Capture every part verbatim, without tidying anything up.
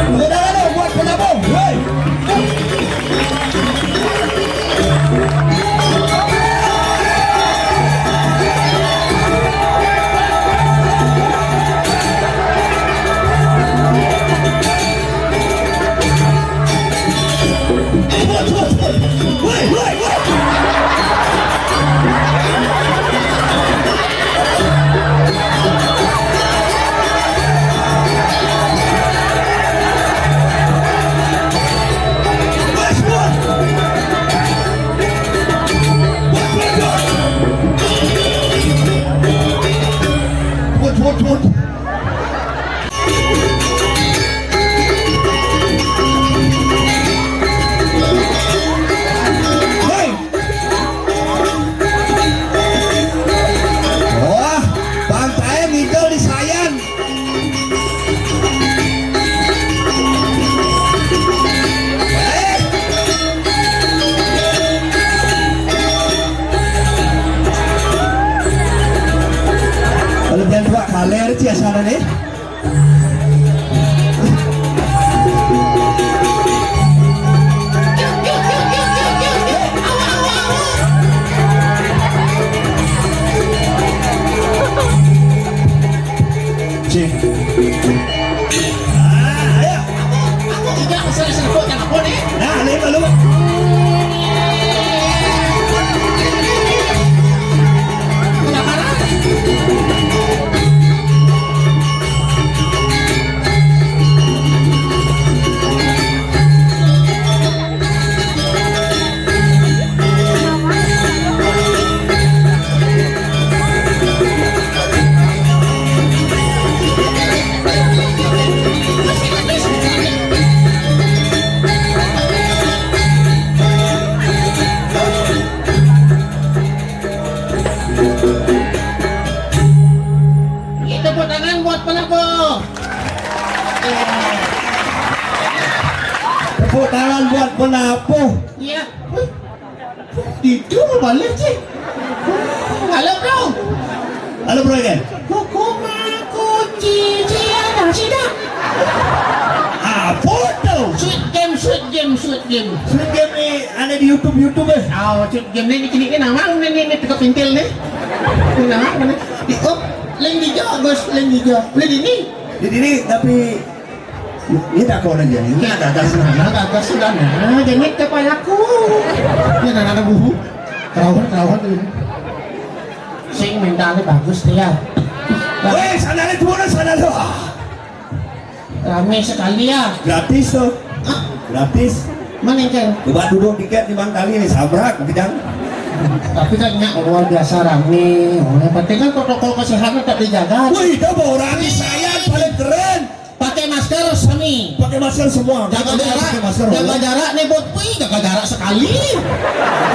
Tepuk tangan dong buat penabung. Woi. Woi, woi, woi. Hei! Wah, pantai ngidul di Sayan. Eh. Kalau jangan dua kaler, cia sana nih. Cih. Ah, ayo. Aku tidak selesai sebut yang apa nih? Nah, lima lu. Kenapa? Tepuk tangan buat pelaku. Tepuk tangan buat penabuh. Iya. Itu balik sih. Halo, Bro. Halo, Bro, ya? Kuku maku cici ada sida. Apa tuh? Sweet game, sweet game, sweet game. Sweet game nih, ada di YouTube, YouTube, eh. Oh, sweet game nih, ini, ini, ini, nama ini, ini, teka pintil nih. Ini nama apa nih? Di, oh, lain di jauh, Bos, lain di jauh. Lain di ini. Jadi ini, tapi ini tak kau lagi, ini ada gas. Nah, ada gas sudah, nah, jadi kepalaku. Ini anak-anak bubu. Kerawan, kerawan tuh. Sing mentalnya bagus tuh ya. Weh, sandalnya dua, sandal tuh. Ah. Rame sekali ya. Gratis tuh. Hah? Gratis. Mana yang kan? Coba duduk tiket di Bang Tali nih, sabrak, bidang. Tapi kan nyak luar biasa rame. Oh, yang penting kan protokol kesehatan tetap dijaga. Wih, itu orang di saya paling keren. Pakai masker sami. Pakai masker semua. Jaga jarak. Pakai masker, jaga jarak nih buat, wih, jaga jarak sekali.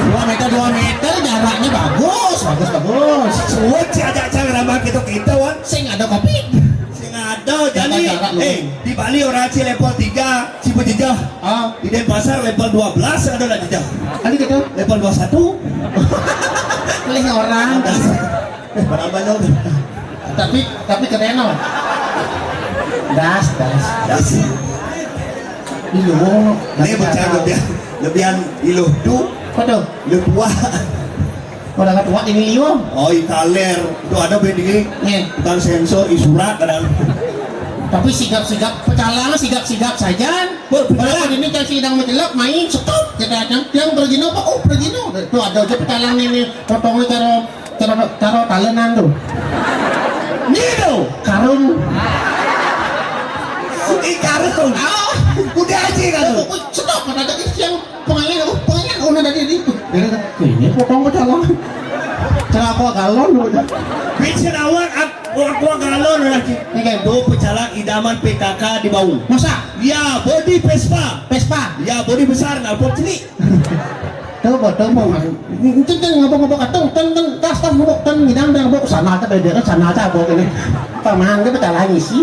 Dua meter, dua meter jaraknya bagus, bagus, bagus. Suwet si ajak cang ramah kita, kita, wan. Sing ada covid. Sing ada. Jaga jadi jarak lu. Eh, di Bali orang si level tiga, si berjejah. Ah. Di Denpasar level dua belas ada lah jejah. Ada gitu. Level dua satu. Lih orang. Ada. Berapa dong? Tapi, tapi keren loh. Das, das. Das. Ini loh. Ini bocah lebih, lebih anu, iluh tu. Apa tuh? Iluh tua. Orang tua ini liu. Oh, italer. Itu ada bedanya. Iya. Bukan sensor, isurat kadang. Tapi sigap-sigap, pecalang sigap-sigap saja. Betul. Kalau ini kan sidang menjelak, main stop. Kita yang, yang pergi apa? Oh, pergi no. Itu ada aja pecalang ini, potongnya taruh, taruh, taruh talenan tuh. Gitu. Karung. Ih, karung. Ah. Udah aja karung. Oh, stop, ada yang pengayan, oh, pengayan, oh, ada di itu. Ini potong pecalang. Cara aqua galon lu. Bicara awak, aqua galon lah, Ci. Ini kan. Tuh pecalang idaman P K K di bawah. Masa? Ya, bodi Vespa. Vespa. Ya, bodi besar, nggak buat cilik. Tuh, buat tuh, mau. Itu tuh ngapa-ngapa katong, ten, ten, tas, tas. Buk kan ngidang dah buk sana ta beda kan sana ta buk ini. Paman dia pecalang isi.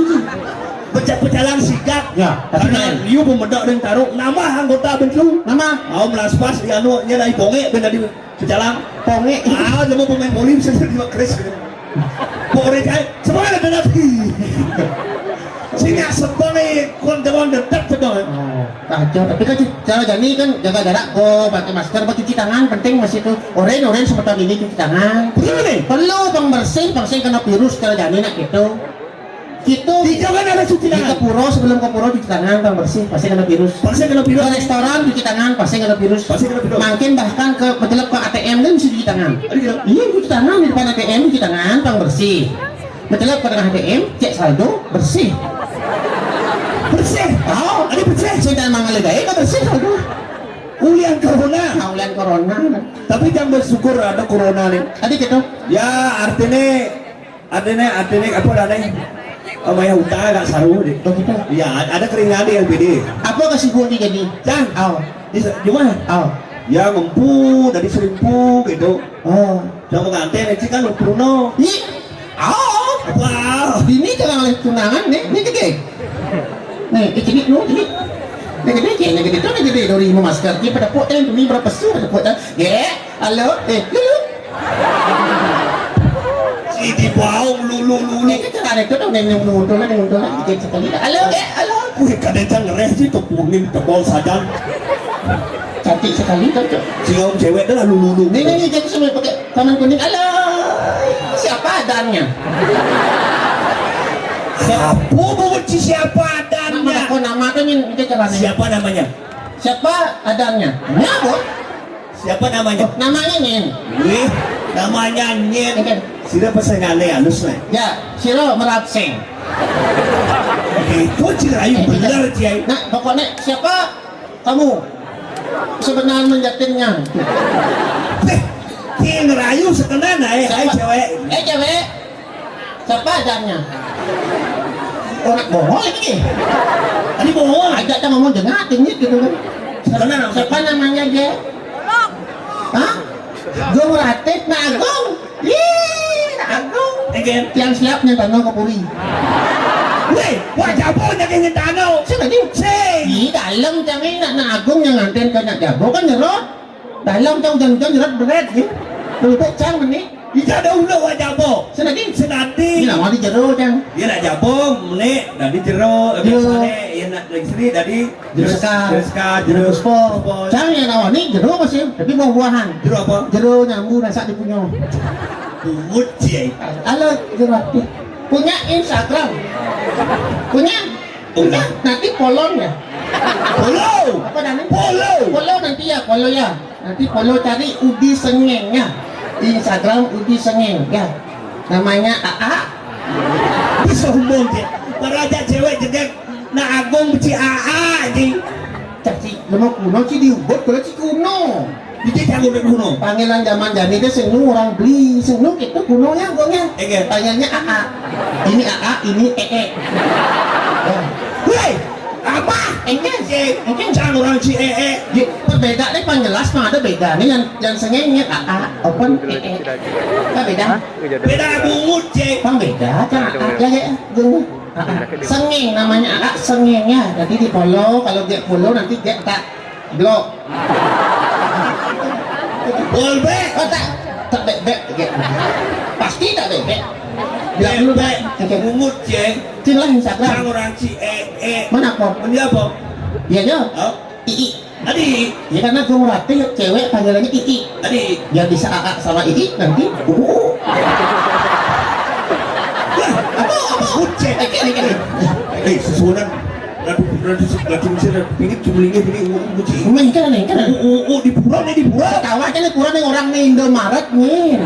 Pecah-pecalang sikat. Ya, tapi karena kan ieu pemedok dan taruh nambah anggota bentuk. Nama? Mau melas pas di anu nya dari ponge ben dari pecalang. Ponge. Ah, cuma pemain bola bisa jadi Kris gitu. Pokoknya kayak semua ada nanti. Sehingga sebang nih kon teman dekat sebang. Oh, kacau. Tapi kan cara jani kan jaga jarak kok, pakai masker, pakai cuci tangan penting masih tuh. Oren oren semeton ini cuci tangan. Perlu nih. Perlu pang bersih, pang sing kena virus cara jani nak gitu. Gitu. Di jauh kan ada cuci tangan. Di ke pura sebelum ke pura cuci tangan pang bersih, pasti kena virus. Pasti kena virus. Ke restoran cuci tangan pasti kena virus. Pasti kena virus. Makin bahkan ke mencelep ke A T M kan mesti cuci tangan. Ada gitu. Iya cuci tangan di depan A T M cuci tangan pang bersih. Mencelep ke tengah A T M cek saldo bersih. Bersih. Oh, ada bersih. Sudah mangal gaya kan bersih saldo. Ulian corona. Nah, ulian corona. Tapi jangan bersyukur ada corona nih. Tadi gitu. Ya artinya artinya artinya apa dah nih? Oh, banyak utang agak saru deh. Oh, gitu. Ya ada keringan di L P D. Apa kesibukan dia jadi? Cang. Oh. Di gimana? Oh. Ya ngempu dari serimpu gitu. Oh. Sama pengantin itu kan Bruno. Ih. Oh. Wow. Ini kalau oleh tunangan nih, ini gede. Nih, ini gede, nih, ini. Ini gede, ini gede, ini gede dari mau masker. Ini pada pot, eh, ini berapa su, pada pot, eh. Ge, halo, eh, lulu. Si di bawah lulu lulu. Ini kan ada itu dong, yang muncul, yang muncul, yang gede sekali. Halo, ge, halo. Wih, kadang ngereh sih tuh kuning tebal sajan. Cantik sekali kan, Cok? Si kaum cewek dah lulu lulu. Nih, nih, nih, jadi semua pakai tangan kuning. Halo, siapa adanya? Apa mau si siapa adanya? Nama aku nama tuh nih, ini caranya. Siapa namanya? Siapa adanya? Nya, Bos. Siapa namanya? Oh, namanya Nyin. Wih, namanya Nyin. Oke. Sira pesenane halus nih. Ya, sira merapsing. Itu cirayu bener, Cai. Nah, pokoknya siapa kamu? Sebenarnya menjatinnya. Eh, ki ngerayu sekenan ae, hai cewek. Eh, cewek. Siapa adanya? Orang bohong ini. Tadi bohong. Aja kita ngomong jengah, tinggi gitu kan. Sebenarnya siapa namanya, Je? Hah? Gung Ratib, Nak Agung. Ih, Nak Agung. Again. Yang siap nyentano ke puri. Weh, wah jabo nyake nyentano. Sing tadi. Sing. Di dalam jangan nak, Nak Agung yang nganten ke Nak Jabo kan nyerot. Dalam cang hujan-hujan nyerot beret gitu. Lebih cang meni. Ija ada ulo wak jabo. Senadi. Senadi. Ini nama di jero cang. Dia nak jabo, meni, dari jero. Jero. Biasanya, ya nak lagi sini dari Jero sekar. Jero sekar, jero puspo. Puspo. Cang yang awak ni jero masih, tapi buah-buahan. Jero apa? Jero nyambu nasak di punyo. Pungut sih. Halo, jero. Punya Instagram? Punya? Punya. Punya. Nanti follow ya. Follow. Apa namanya? Follow. Follow nanti ya, follow ya. Nanti follow cari Udi Sengeng ya. Di Instagram Udi Sengeng ya. Namanya A A. Bisa umum dia. Para aja cewek jedek. Nak Agung beci A A ji. Cak ci, lemah kuno ci diubut kalau ci kuno. Beci cak udah kuno. Panggilan zaman jani dia sing nu orang beli, sing nu gitu kuno ya Agung ya. Iya. Panggilnya A A. Ini A A, ini E E. Ya. Weh, apa? Engke. Engke. Cang orang ci E E. Di, berbeda deh panggilan mah ada beda nih yang yang sengengnya A A, open E E. Kan beda. Beda bungut, Cek. Bang beda, Cang. A A, ya, ya, bungut. Sengeng namanya, Kak, sengeng ya. Jadi di follow, kalau dia follow nanti dia tak blok. Follow back. Oh, tak, tak back, back, back. Pasti tak back, back. Blok dulu, back. Oke. Bungut, Cek. Sini lah Instagram. Orang-orang si eh eh. Mana kok? Mana apa? Iya, Jo. Oh. Ii. Tadi. Ya karena gue merhatiin cewek panggilannya Ii. Tadi. Biar bisa A A sama Ii nanti. Uh. Apa apa? Ucek. Oke, oke. Eh, susunan. Ratu ratu ratu bisa ini cuma ini ini uci. Ini kan ini kan. U u di pura nih di pura. Tawa aja nih pura nih orang nih Indomaret nih.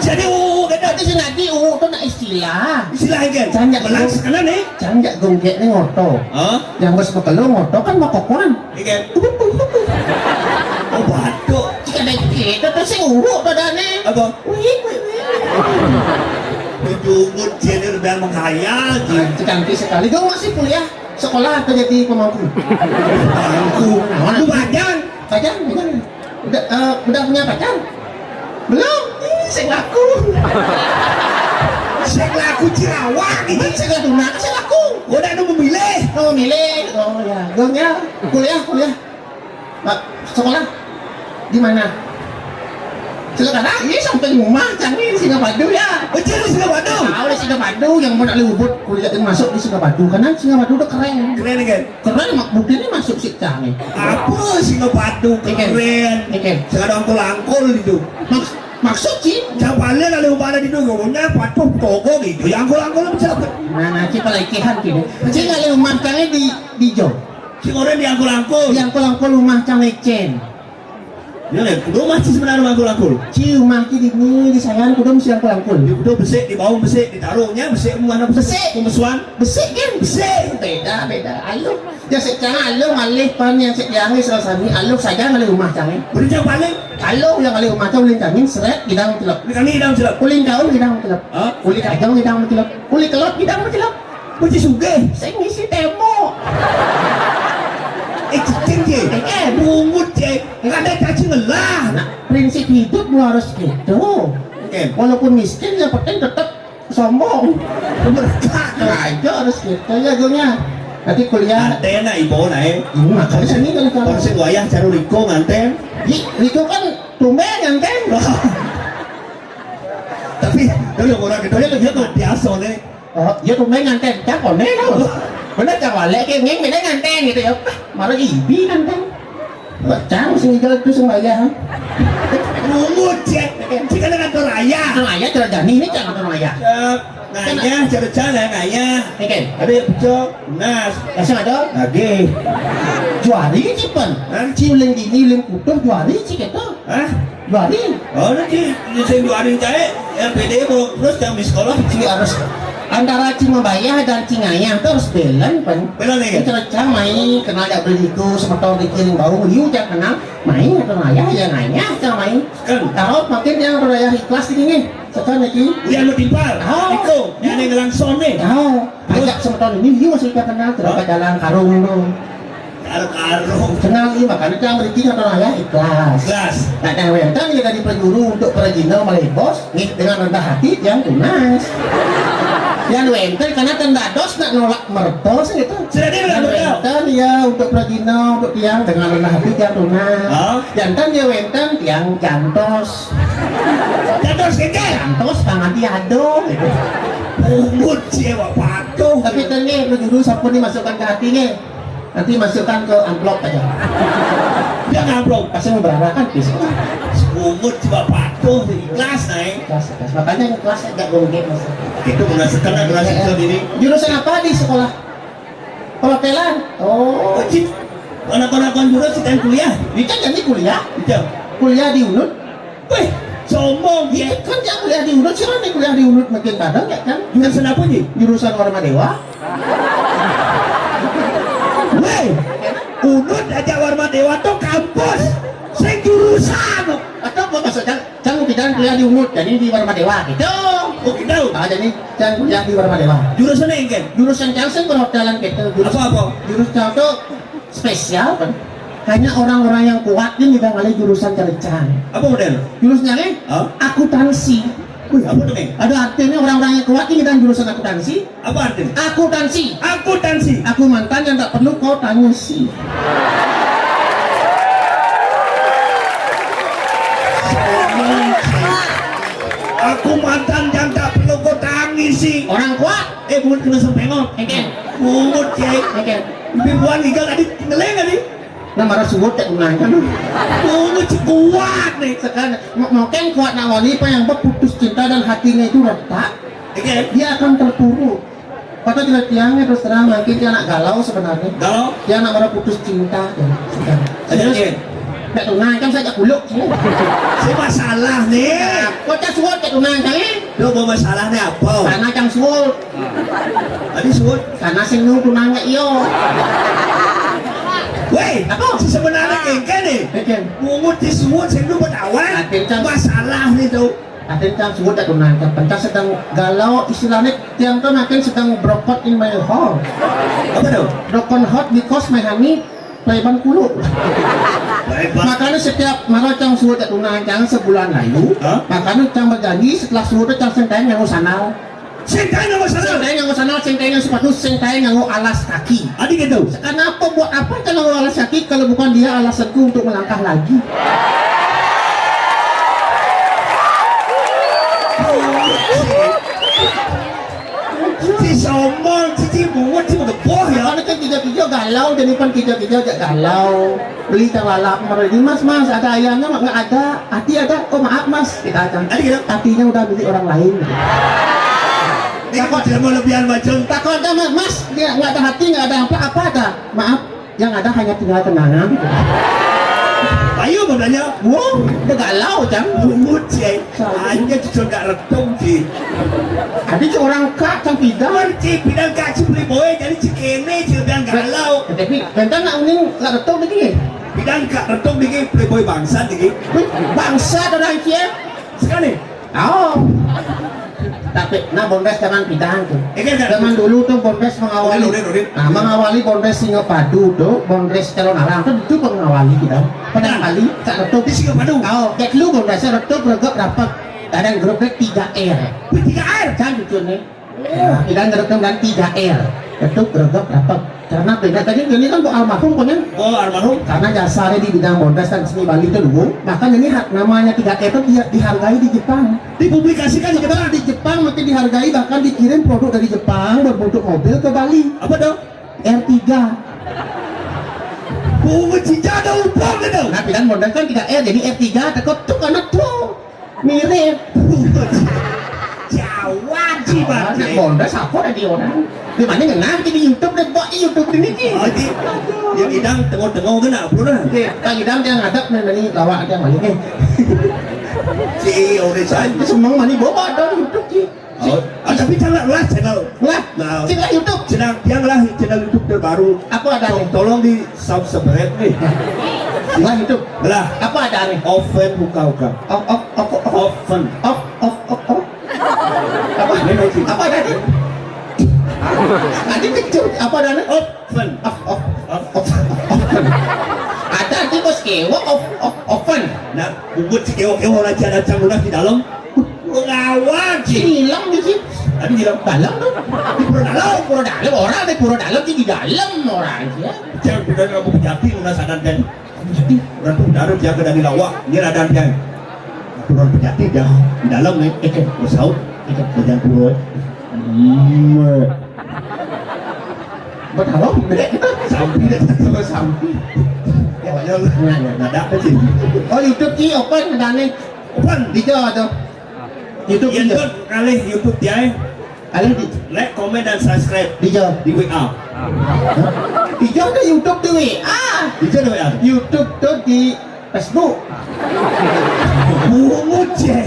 Jadi u u beda. Tapi sih nanti u u tuh nak istilah. Istilah kan. Cang jak melas kena nih. Cang jak gonggek nih ngoto. Hah? Yang bos bekelo ngoto kan mau kokoan. Iya. Oh, batuk. Jika ada gitu tuh sing u u tuh dane. Apa? Wih, wih, wih. Itu dia udah menghayal. Cantik sekali. Gue masih kuliah. Sekolah atau jadi pemangku? Pemangku. Mana? Lu bajang. Bajang, bajang. Udah, eh, udah punya pacar? Belum. Sing laku. Sing laku Cirawang iki. Sing laku, nah, sing laku. Kok nek nemu milih? Oh, milih. Oh, ya. Gong ya. Kuliah, kuliah. Pak, sekolah di mana? Sekolah, ah, ini samping rumah, cang ini Singapadu ya. Oh, jadi Singapadu? Tahu lah Singapadu yang mau nak lubut kuliah dan masuk di Singapadu. Karena Singapadu udah keren. Keren kan? Keren, mak buktinya masuk si cang ini. Apa Singapadu keren? Ikan. Sekarang angkul-angkul itu. Maks maksud sih? Siapa lihat ada umpana di dulu, ngomongnya patuh toko gitu. Yang angkul-angkul apa siapa? Nah, nah, kita lagi kan gitu. Cing ada rumah cangnya di di Jo. Si orang di angkul-angkul. Di angkul-angkul rumah cang lecen. Ya, kan? Kudu mah sih sebenarnya angkul-angkul. Ci rumah ci di ni di sayan kudu mesti angkul-angkul. Di kudu besik, di bawah besik, di taruhnya besik mana besik? Besik. Pemesuan. Besik kan? Besik. Beda, beda. Ayo. Ya sik cang aluh ngalih pan yang sik diangis rasani aluh saja ngalih rumah cang. Beri cang paling. Aluh yang ngalih rumah cang ulin cangin seret gidang celep. Beri kami gidang celep. Ulin kaul gidang celep. Hah? Uli kajang gidang celep. Uli kelot gidang celep. Kunci sugih. Sing ngisi tembok. Eh, cicing je. Eh, eh. Bungut je. Enggak ada caci ngelah. Nah, prinsip hidup lu harus gitu. Oke. Walaupun miskin yang penting tetap sombong. Berkah. Aja harus gitu ya, Gung, ya. Nanti kuliah. Nganten nah ibu nah, eh. Hmm, makanya sini kalau kalau Konsep wayah cari Riko nganten. Ih, Riko kan tumben nganten. Tapi tapi orang kita ya lebih biasa nih. Oh, ya tumben nganten. Cak konen lo. Bener cak wale kayak ngeng beda nganten gitu ya. Ah, malah ibi nganten. Cang sing igal tu sing bayar. Bungut cek. Cek ada kantor ayah. Kantor ayah cara jani ini cang kantor ayah. Cek. Ngayah cara cang ya ngayah. Oke. Ada yang pecah. Nas. Asal ada. Lagi. Juari cipan. Hah? Ci ulin gini ulin kutuh juari cik itu. Hah? Juari. Oh, nanti sing juari cai. L P D mau terus jam di sekolah. Ci harus antara ci membayar dan ci ngayah tuh harus belen pan. Belen ya? Ini cara cang main kenal jak beli itu semeton dikirim bau liu cang kenal main atau ngayah ya ngayah cang main. Kan. Tahu makin yang berayah ikhlas ini nih. Sekarang lagi. Dia lu timpal. Oh. Itu yang ada ngelang sone. Oh. Ajak semeton ini liu masih kenal terdapat jalan karung dong. Karung-karung. Kenal iya makanya cang berarti kata ngayah ikhlas. Ikhlas. Nah, yang wenten ya dari penjuru untuk perjino malih bos, nih dengan rendah hati yang tunas. Yang wenten karena tenda dos nak nolak mertos gitu. Sudah dia bilang betul. Jantan ya untuk prajina untuk tiang dengan rendah hati tiang tunas. Hah? Jantan ya wenten tiang jantos. Jantos kecil. Jantos pangan tiado. Pungut sih bapak tuh. Tapi tengah lu dulu sapu nih masukkan ke hati nih. Nanti masukkan ke amplop aja. Dia ngamplop. Pasti mau berharap kan bisa. Pungut sih bapak tuh ikhlas naik. Kelas, kelas. Makanya yang kelas agak gongge mas. Itu benar sekali kelas itu diri. Jurusan apa di sekolah? Perhotelan. Oh. Wajib. Anak-anak konjuro sedang kuliah. Ini kan jadi kuliah. Iya. Kuliah di Unud. Wih, sombong ya. Iya kan dia kuliah di Unud, sih nih kuliah di Unud makin kadang ya kan. Jurusan apa nih? Jurusan Warma Dewa. Wih, Unud aja Warma Dewa tuh kampus. Sing jurusan. Atau apa maksudnya? Cang pidan kuliah di Unud, jadi di Warma Dewa gitu. Oh gitu. Ah, jadi cang kuliah di Warma Dewa. Jurusan engken? Jurusan cang sing perhotelan gitu. Jurus- Apa-apa? Jurus cang tuh spesial kan. Hanya orang-orang yang kuat ini udah ngalih jurusan cari cang. Apa model? Jurusnya nih? Hah? Akuntansi. Wih, apa tuh nih? Ada artinya orang-orang yang kuat ini dan jurusan akuntansi. Apa artinya? Akuntansi. Akuntansi. Aku mantan yang tak perlu kau tangisi. Aku mantan yang tak perlu kau tangisi. Orang kuat. Eh, bungut kena sempengok. Eken. Bungut, ya. Eken. Bibi buan igal tadi ngeleng tadi. Nah, marah suwut cek menang kan. Bungut si kuat nih. Sekarang mau kuat nak wali apa yang berputus cinta dan hatinya itu retak. Eken. Dia akan terpuruk. Kata jelas tiangnya terus terang mungkin dia anak galau sebenarnya. Galau? Dia anak baru putus cinta ya. Aja dia. Nggak tunai kan saya kuluk. Si masalah nih. Kok cak suwut cak tunai kan? Lo mau masalah nih apa? Sana cang suwut. Tadi suwut. Sana sing nu tunai nggak iyo. Weh, apa? Sebenarnya kengke nih. Kengke. Mungut di suwut sing nu bertawan. Masalah nih tuh. Atin cang suwut tak tunang cang pentas sedang galau istilahnya tiang tuh makin sedang brokot in my hall. Apa tuh? Brokot hot because my honey Taiban kulu. Makanya setiap malam cang suruh tak tunang cang sebulan lalu. Hah? Makanya cang berjanji setelah suruh tu cang senteng yang sandal. Sing taén nganggo sandal. Sing taén nganggo sandal, sing taén nganggo sepatu, sing taén nganggo alas kaki. Adi gitu. Kenapa, buat apa kita nganggo alas kaki kalau bukan dia alasanku untuk melangkah lagi? Si sombong, si, si buat, si megeboh ya. Karena kan tiga-tiga galau, jadi pan tiga-tiga aja galau. Beli tang lalap, marah di, "Mas, Mas, ada ayamnya, Mak?" "Nggak ada." "Hati ada?" "Oh, maaf, Mas." Kita aja. Hatinya udah milik orang lain. Ini kok tidak mau lebihan macam. Takut ada, Mas. Mas, dia nggak ada hati, nggak ada apa, apa ada? "Maaf, yang ada hanya tinggal kenangan." Ayo, makanya. Wow, udah galau, Cang. Bungut, ya. Hanya cucu nggak retung, Ci. Tadi orang kak, Cang, pidan. Ci, pidan kak, Ci, playboy, jadi Ci kene, Ci lebihan galau. Tapi, bentar nak uning, nggak retung lagi. Pidan kak, retung lagi, playboy bangsa lagi. Wih, bangsa orang Ci. Sekali. Oh. Tapi, nah, Bondes zaman pidan tuh. Zaman dulu tuh Bondes mengawali. Nah, mengawali Bondes Singapadu tuh, Bondes Calon Arang tuh, itu mengawali kita. Pertama kali, tak retung. Di Singapadu. Oh, kayak lu Bondes retung, regep, rapet. Kadang grupnya tiga R. Wih, tiga R? Kan lucunya. Nah, pidan retung dan tiga R. Retung, regep, rapet. Karena beda tadi, ini kan bu almarhum punya. Oh, almarhum. Karena jasanya di bidang Bondes dan seni Bali itu dulu, bahkan ini hak namanya tiga R itu dia dihargai di Jepang. Dipublikasikan di Jepang. Di Jepang makin dihargai, bahkan dikirim produk dari Jepang berbentuk mobil ke Bali. Apa tuh? R tiga. Bungut, Ci, ada upah gitu. Nah, pidan Bondes kan tiga R, jadi R tiga, tekep tuh karena tuh. Mirip. Jawa, Ci, Bang. Anak Bondes apa tadi orang? Di mana ngena di YouTube deh, Bok, di YouTube ini, Ci. Oh, Ci. Yang idang tengok-tengok kena apa dah? Oke, Kang Idam dia ngadap nih, nih, lawak dia balik nih. Ci, oke, saya. Semang mani bawa ada YouTube, Ci. Oh, ah, tapi jangan lah channel. Lah, nah, channel YouTube. Channel, yang lah channel YouTube terbaru. Apa ada nih? Tolong di subscribe nih. Lah YouTube. Lah. Apa ada nih? Oven huka-huka. Off, off, off, off. Oven. Off, off, off, off. Apa? Ini, ini. Apa ada nih? Tadi kecil. Apa ada nih? Oven. Off, off, off, off, oven. Ada di bos kewa, off, off, oven. Nah, bubut si kewa-kewa raja dan canggulnya di dalam. Lawan, Ci. Ngilang di sini. Tadi ngilang. Dalam tuh. Di pura dalam. Pura dalam, orang di pura dalam, di dalam orang, ya. Jangan, kita nggak mau berjati, nggak sadar, kan. Jadi, orang tuh udah ada jaga dari lawak, dia ada yang aturan berjati dia di dalam nih, eh, eh, saut, eh, eh, jangan turun. Hmm. Bertaruh, dek, kita sampai, dek, kita sampai. Ya, wajar lah. Nah, nah, nah, ada apa sih? Oh, YouTube ki, open, ada nih. Open. Di Jawa tuh. YouTube. Iya, di Jawa. Tuh, kali YouTube dia, eh. Alih di like, comment, dan subscribe di Jawa. Di W A. Hah? Di Jawa ada YouTube di W A. Di Jawa ada W A. YouTube tuh di Facebook. Bungut, ya.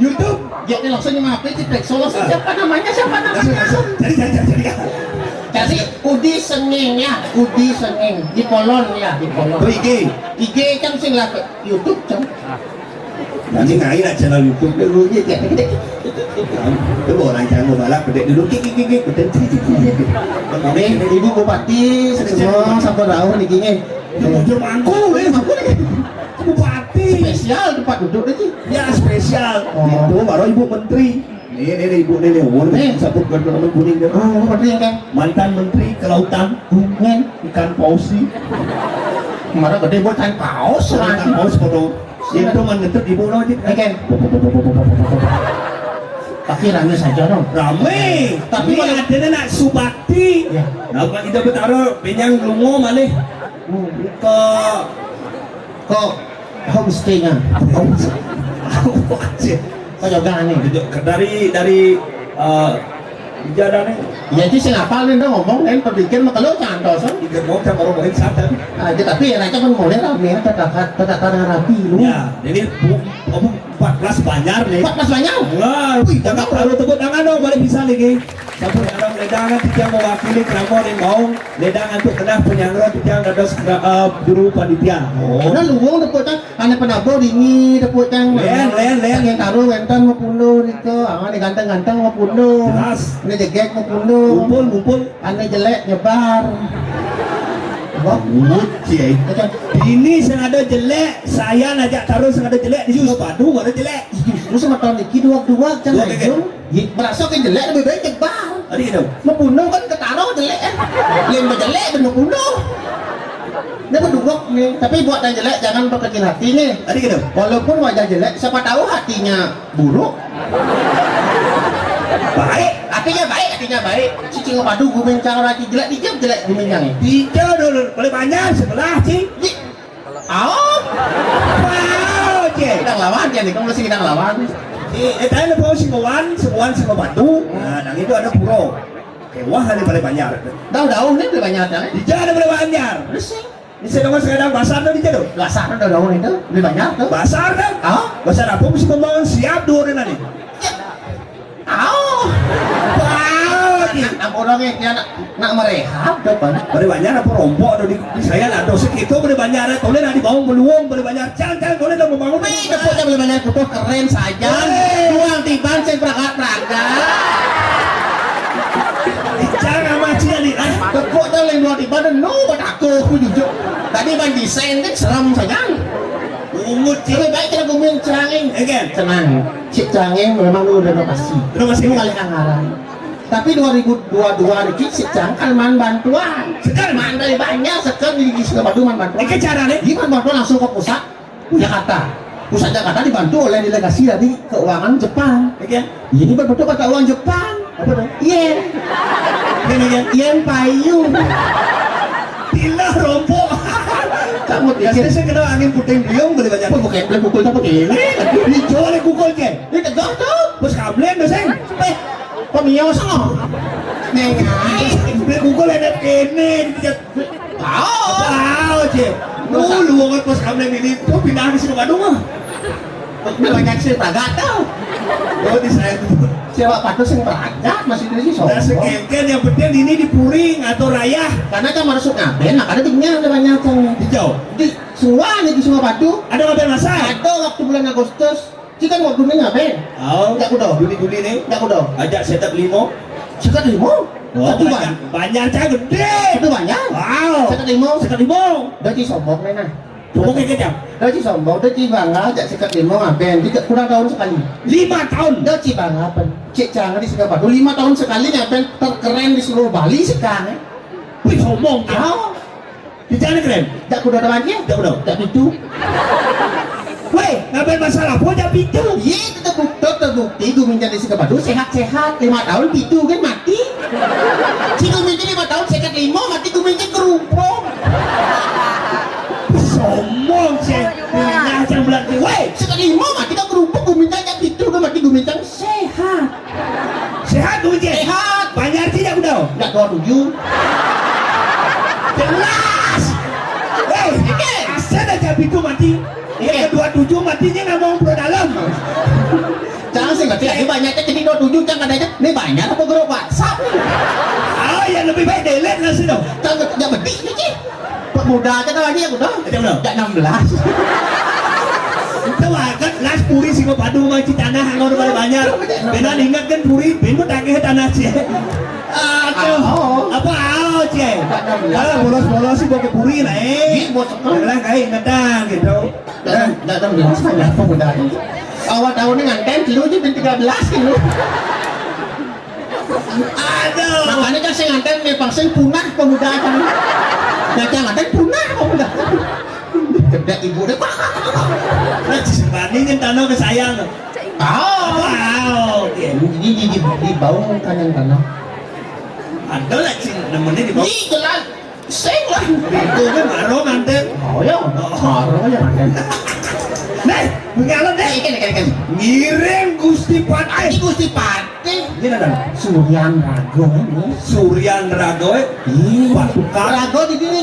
YouTube. Ya, ini langsung nyampe di Plexo. Langsung, ah. Siapa namanya? Siapa namanya? Langsung, langsung. Jadi, jadi, jadi, jadi. Jadi, Udi Senging ya, Udi Senging. Di Polon ya, di Polon. Tuh, I G. I G kan sing lah, YouTube kan. Nanti ngai nak channel YouTube dulu je, cek. Itu orang jangan mau balap, pedek dulu, kik, kik, kik, kik, pedek, kik, kik, kik, kik. Nih, Ibu Bupati, semua sampun rauh niki, nggih. Itu bujur mangku, nih, mangku, nih. Bupati. Spesial tempat duduk niki. Ya, spesial. Oh. Itu baru Ibu Menteri. Nih, nih, nih, Ibu, nih, nih. Oh, nih, sabut gardu kuning, nih. Oh, Menteri, kan? Mantan Menteri Kelautan. Ngen. Ikan paus, sih. Kemarin gede buat ikan paus, oh, ikan paus, foto. Itu man ngetut Ibu, no, Cik. Oke. Tapi rame saja, no. Rame. Tapi ini kalau ada nak subakti. Ya. Nah, bukan kita bertaruh, penyang lungo malih. Hmm. Ke, ke homestay-nya. Apa sih? Kau jauh dah nih. Dari, dari, eh, Ija dah nih. Ya, itu sing apal nih, dong, ngomong, kan, perbikin mah kalau cantos, kan? Iya, mau sama orang lain sadar. Ah, ya, tapi ya, kan mulai rame, ya, tata, tata, tata rapi, lu. Ya, jadi, bu, apa, empat belas Banjar nih. Empat belas Banjar? Wah, wih, jangan terlalu tepuk tangan dong, balik bisa lagi. Sampun ada ledangan, titiang mewakili Kramon yang mau. Ledang antuk kenah penyangga titiang dados kera-, eh, juru panitia. Oh. Nah, luwung tepuk tangan. Ane penabuh dini tepuk tangan. Len, len, len. Ane taruh wenten mapundhuh rika. Ah, ane ganteng-ganteng mapundhuh. Jelas. Ane jegeg mapundhuh. Ngumpul, ngumpul. Ane jelek nyebar. Wah, Uci. Ini sing ada jelek, saya ngajak taruh sing ada jelek, di Singapadu ada jelek. Justru sama tahun niki dua-dua, jangan. Dua, iya. Merasa ke jelek lebih baik nyebar. Tadi gitu. Membunuh kan ketaruh jelek kan. Yang berjelek dan membunuh. Ini berdua nih, tapi buat yang jelek jangan berkecil hati nih. Tadi gitu. Walaupun wajah jelek, siapa tahu hatinya buruk. Baik, hatinya baik, hatinya baik. Cicing padu gumincang lagi jelek, dia jelek gumincang. Tidak dulu, boleh banyak sebelah, Cing. Oh. Wow, Cing. Kita lawan ya nih, kamu masih kita lawan. Eh, tadi lu mau sing kawan, sing kawan, sing kawan tuh. Nah, nang itu ada puro. Wah, ada boleh banyak. Daun-daun nih boleh banyak ya. Tidak ada boleh banyak. Terus sih. Ini saya dengar sekarang pasar tuh di situ. Pasar tuh daun itu lebih banyak tuh. Pasar tuh? Ah? Pasar apa mesti pembangun siap dua hari nanti? Ya. Ah. Wow, nak, nak orangnya dia nak, nak merehab tuh, Pak. Beri banyak apa rompok tuh di, di saya lah. Dosa kita beri banyak ada. Tolong nak dibangun beluang, beri banyak cang-cang, tolong dong membangun. Wih, tepuknya beri banyak kutu keren saja. Hei. Buang tiban saya berangkat-berangkat. Jangan sama Cina nih, ah. Tepuk tuh yang buang tiban, no, buat aku, aku jujur. Tadi ban desain kan serem saja. Ungut, Cik. Lebih baik kita booming Cerangeng. Again. Tenang. Cik Cerangeng memang lu renovasi. Renovasi. Lu ngalih anggaran. Tapi dua ribu dua dua ini Cik Cerangeng kan man bantuan. Sekarang man dari banyak, sekarang di, di Singapura man bantuan. Ini cara nih. Gimana bantuan langsung ke pusat Jakarta. Pusat Jakarta dibantu oleh delegasi dari keuangan Jepang. Again. Ini berbentuk mata uang Jepang. Apa tuh? Yen. Yen, yen. Yen payu. Tilah rompok. Kamu pikir saya kena angin puting beliung boleh banyak. Apa bukan boleh pukul apa kene? Dicoba oleh pukul ke? Ini tegas tuh. Bos kamlen doseng. Eh, pemios no. Nengai. Boleh pukul ada kene. Tahu. Tahu, Cek. Dulu banget pas kami ini tuh pindah ke Singapura mah. Banyak sih tagak tuh. Oh, di saya tuh. Siapa patuh sing tagak masih di sini. Nah, sombong. Sekengken yang penting ini di Puring atau Rayah. Karena kan masuk ngaben, makanya tinggal ada banyak tuh. Hijau. Di semua nih di semua patuh. Ada ngaben masa? Ada waktu bulan Agustus. Kita mau dunia ngapain? Oh, nggak kudo. Juli-Juli nih. Nggak kudo. Ajak sekat limo. Sekat limo? Oh, satu banyak, banyak cah gede. Satu banyak? Wow. Sekat limo? Sekat limo. Doci sombong nih nah. Sombong kayak kecap. Doci sombong, doci bangga, ajak sekat limo ngapain? Tiga kurang tahun sekali. Lima tahun. Doci bangga apa? Cek jangan di sekat batu. Lima tahun sekali ngapain? Terkeren di seluruh Bali sekarang. Wih, sombong. Oh. Di sana keren. Tak kuda ada lagi? Tak kuda. Tak itu. Weh, ngapain masalah? Gua jam itu. Iya, itu terbukti, terbukti. Gue minta di Singapura sehat-sehat. Lima tahun itu kan mati. Si gue minta lima tahun sekat lima mati, gue minta kerumpung. Sombong sih. Nah, yang bilang, weh, sekat lima mati kan kerumpung, gue minta jam itu kan mati, gue minta sehat. Sehat tuh, Cek? Sehat. Banyak sih, aku tahu. Nggak dua tujuh. Jelas. Hei, asal aja pintu mati. Iya. Yang kedua tujuh matinya nggak mau perlu dalam. Jangan sih, ngerti lagi banyaknya jadi dua tujuh, jangan adanya. Ini banyak apa grup WhatsApp? Oh, ya lebih baik delete lah sih dong. Jangan, jangan bedik, Cek. Pemuda aja kan lagi ya udah. Aja udah. Enggak enam belas. Itu banget las puri sing padu mah ci tanah angor balik banyak. Benar ingat kan puri, ben mau tagih tanah sih. Aduh, apa aja? Kalau bolos-bolos sih bawa ke puri lah eh. Iya, bos. Lah kayak ngetang gitu. Enggak enam belas kan pemuda. Awal tahun ini nganten dulu sih tiga belas gitu. Aduh. Makanya kan saya nganten nih pang saya punah pemuda kan. Nah, jangan nganten punah pemuda. Kedek ibu deh. Nah, disebandingin tanah ke sayang. Oh. Wow. Ini di, di, di bau kan yang tanah. Ada lah sih nemenin di bau. Ih, jelas. Sing lah. Itu kan baru nganten. Oh ya, baru ya nganten. Nih, mengalah deh. Ikan, ikan, ikan. Ngiring Gusti Patih. Gusti Patih. Ini ada. Suryan Rago ini. Suryan Rago. Iya. Pak Tukar. Rago di sini.